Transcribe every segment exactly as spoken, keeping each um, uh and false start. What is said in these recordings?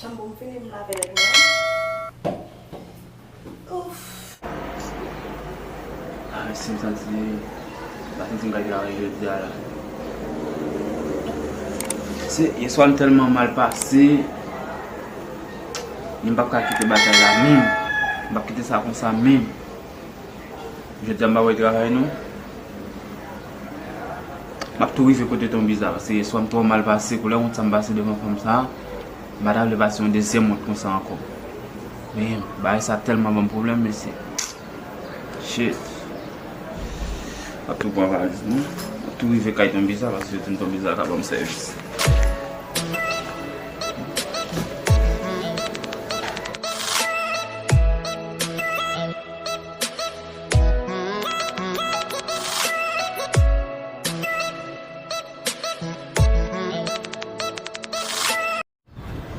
Bon, m fini m lave lèt mwen. Ouf. Ah, si m santi, m pa santi m ka travay jodi a la. Se, yèswa m tèlman mal pase, m p ap ka kite batay la menm. M p ap kite sa konsa menm. Jodi a m pa wè travay non. M ap tou rive kote Ton Biza, paske yèswa m twò mal pase, koulè wont sa m pase devan fanm sa, m pa ta vle pase yon dezyèm wont konsa ankò. Men, bagay sa tèlman ban m pwoblèm, mesye. Shit. M ap tou pran valiz mwen. M ap tou rive kay Ton Biza, paske se Ton Biza ka ban m sèvis.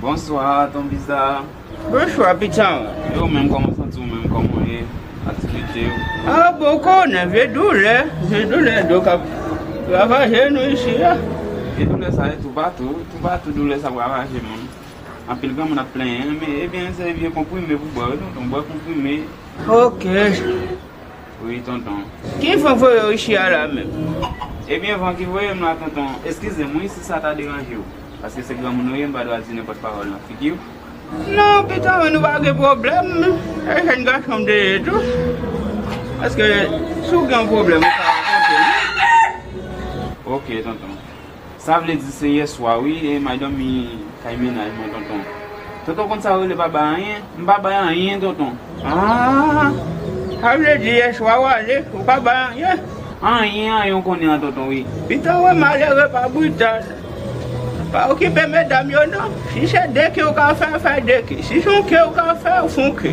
Bonswa, Ton Biza. Bonswa, pitan. E ou menm, kòman w santi w menm? Kòman w ye? Aktivite w? Ah, bon, ou konnen, vye doulè, vye doulè, do k ap ravaje nou isi a. Vye doulè sa ye toupatou, toupatou doulè sa ap ravaje moun. Anpil granmoun ap plenyen, men, ebyen, se vye konprime pou bwè, wi, tonton, bwè konprime. Ok. Wi, tonton. Ki van voye w isi a la menm? Ebyen, van ki voye m la, tonton, eskize m, wi, si sa ta deranje w. Paske se granmoun ou ye, m pa dwe di nenpòt pawòl nan figi w. Non, pitan, nou pa gen pwoblèm. E jèn gason m te ye tou. Paske si w gen yon pwoblèm, ou ka rakonte m. Ok, tonton. Sa vle di se yèswa, wi, e m al dòmi kay mennaj mwen, tonton. Tonton konn sa yo rele pa bay anyen? M pa bay anyen, tonton. Ah, sa vle di yèswa w ale, ou pa bay anyen? Anyen, anyen w konnen an, tonton, wi. Pitan, wè, malere pa brital. Pa okipe medam yo, non. Si se deke w ka fè, fè deke. Si se yon ke w ka fè, ou fè yon ke.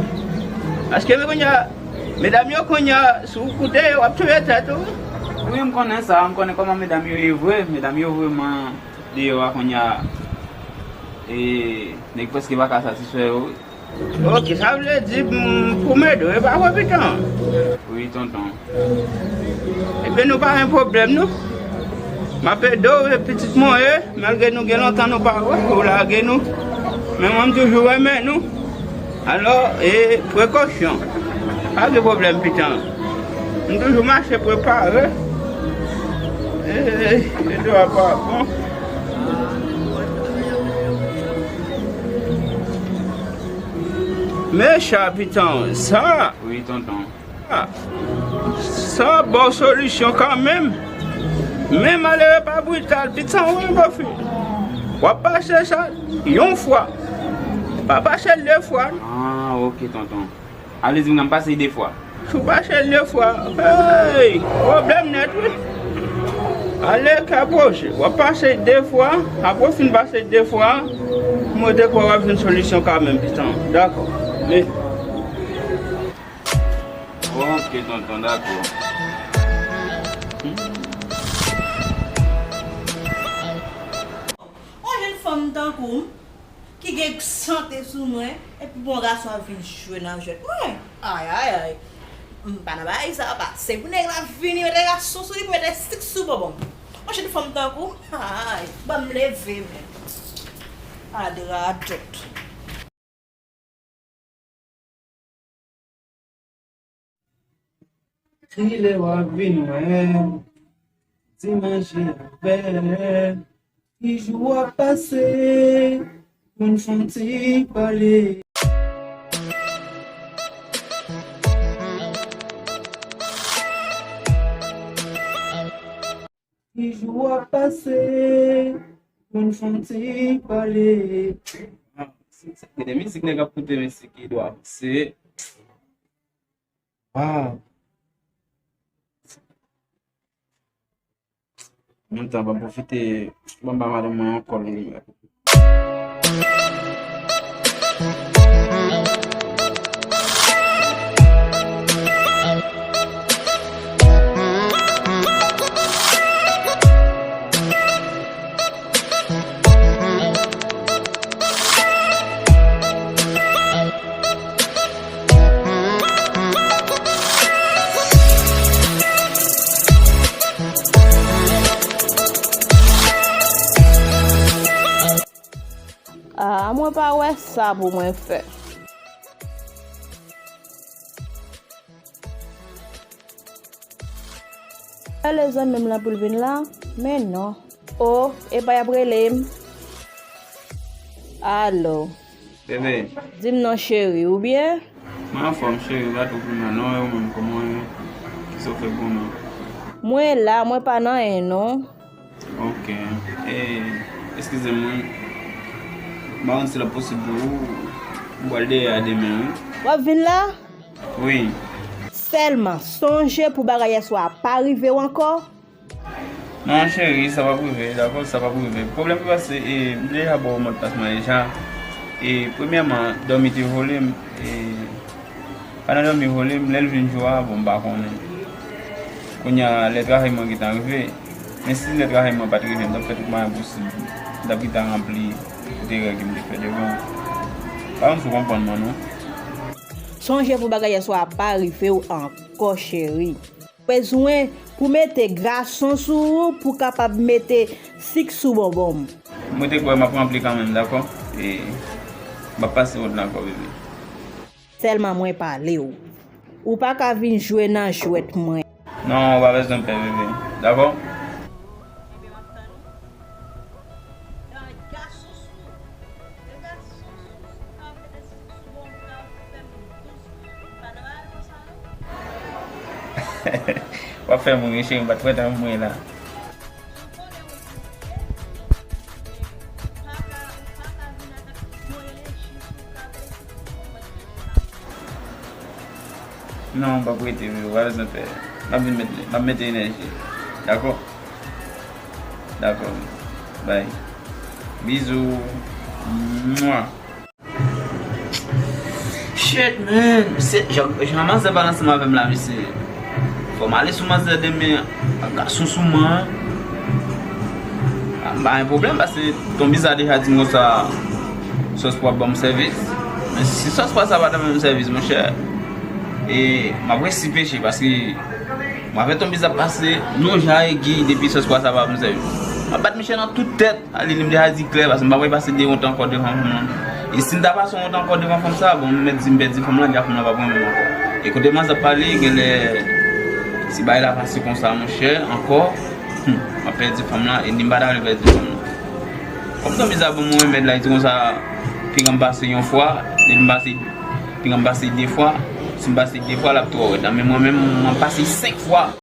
Paske kounye a, medam yo kounye a, si w koute yo, w ap touye tèt ou. Wi, m konnen sa, m konnen kòman medam yo ye vre, medam yo vreman deyò a kounye a, e, nèg prèske pa ka satisfè yo. Ok, sa vle di, m, pou m ede w, e pa vre, pitan? Wi, tonton. Ebyen, nou pa gen pwoblèm, non. M ap ede w, e pitit mwen ye, malgre nou gen lontan nou pa wè, ou lage nou. Men mwen, m toujou renmen nou. Alò, e prekosyon. Pa gen pwoblèm, pitan. M toujou mache prepare. E, e, e, dwa pa bon. Men sa, pitan, sa. Wi, tonton. Ah, sa ba w solisyon kanmenm. Men malere pa brital, pitan, wi, bofi. W ap pase sa yon fwa. Pa pase l de fwa. Ah, ok, tonton. A vle di m pase l de fwa. Si w pase l de fwa, hey, pwoblèm nèt, wi. Ale ka pwoche. W ap pase l de fwa. Apre w fin pase l de fwa, mwen te kwè w ap jwenn solisyon kanmenm, pitan. Dakò. Men Ok, tonton, dakò. Yon jèn fanm tankou m ki gen sante sou mwen, epi bon gason ap vin jwe nan jwèt mwen. Ay, ay, ay. M pa nan bagay sa, pa. Se pou nèg la vini mete gason sou li, pou mete sik sou bonbon. Yon jèn fanm tankou m, ay, ban m leve, men. Adradòt. Kilè w ap vin wè m? Di manje avè m. Ki jou w ap pase? Pou n fè yon ti pale. Ki jou w ap pase? Pou n fè yon ti pale. Ah, se, se de mizik nèg ap koute, men se ki dwa se. Wow. Menm tan, ban m pwofite, ban m ba madanm mwen yon kòl. Mwen pa wè sa pou mwen fè. Rele zanmi m lan pou l vin la, men non. O, epa y ap rele m. Alo. Bebe. Di m non, cheri, ou byen? Mwen anfòm, cheri, ou pa twò pli mal non, e ou menm, kòman w ye? Kisa w fè pou mwen? Mwen la, mwen pa nan anyen non. Ok. E, eskize m, mwen, m pa konn si l ap posib pou ou, m pral dèyè a demen, wi. W ap vin la? Wi. Sèlman, sonje pou bagay yèswa a pa rive w ankò. Non, cheri, sa p ap rive, dakò, sa p ap rive. Pwoblèm ki pase, e, m deja ba w mòdpas mwen deja. E, premyèman, dòmi te vole m, e, pandan dòmi vole m, lè l vin jou a, bon, m pa konnen. Kounye a, lè travay mwen gentan rive, men si lè travay mwen pa t rive, m t ap fè tout mwayen posib, m t ap gentan ranpli tout erè ke m te fè devan. Pa konn si w konprann mwen, non. Sonje pou bagay yèswa a pa rive w ankò, cheri. Bezwen pou mete gason sou ou pou kapab mete sik sou bonbon m. Mwen te kwè m ap ranpli kanmenm, dakò? E m ap pase wòd la ankò, bebe. Sèlman mwen pale w. Ou pa ka vin jwe nan jwèt mwen. Non, ou pa bezwen pè, bebe. Dakò? W ap fè m ri, cheri, m pa t kwè t ap mouri la. Non, m p ap rete, bebe, w pa bezwen pè. M ap vin met, m ap mete enèji. Dakò? Dakò. Bay. Bizou. Mwa. Shit, man. Se, jan, jan manzè pale ansanm avè m la, mesye. Fò m ale sou manzè demen, ak gason sou mwen. M pa gen pwoblèm, paske tonbiza deja di m konsa, sòs pwa ap ban m sèvis. Men si sòs pwa sa pa t ap ban m sèvis, monchè, e m ap resi peche, paske m ap wè tonbiza ap pase, non, jan e gi depi sòs pwa sa pa ban m sèvis. M ap bat misye nan tout tèt. Ali, li m deja di klè, paske m pa pral pase de wont ankò devan fanm lan. E si m ta pase wont ankò devan fanm sa, bon, m mèt di m pèdi fanm lan, deja fanm lan p ap renmen m ankò. E kote manzè ap pale, genlè, si bagay la pase konsa, monchè, ankò, hmm, m ap pèdi fanm lan, e ni m pa ta vle pèdi fanm lan. Kòm tonbiza ban m yon remèd la, li di konsa, pinga m pase yon fwa, depi m pase, pinga m pase de fwa, si m pase de fwa, l ap twò rèd la. Men mwen menm, mwen pase senk fwa.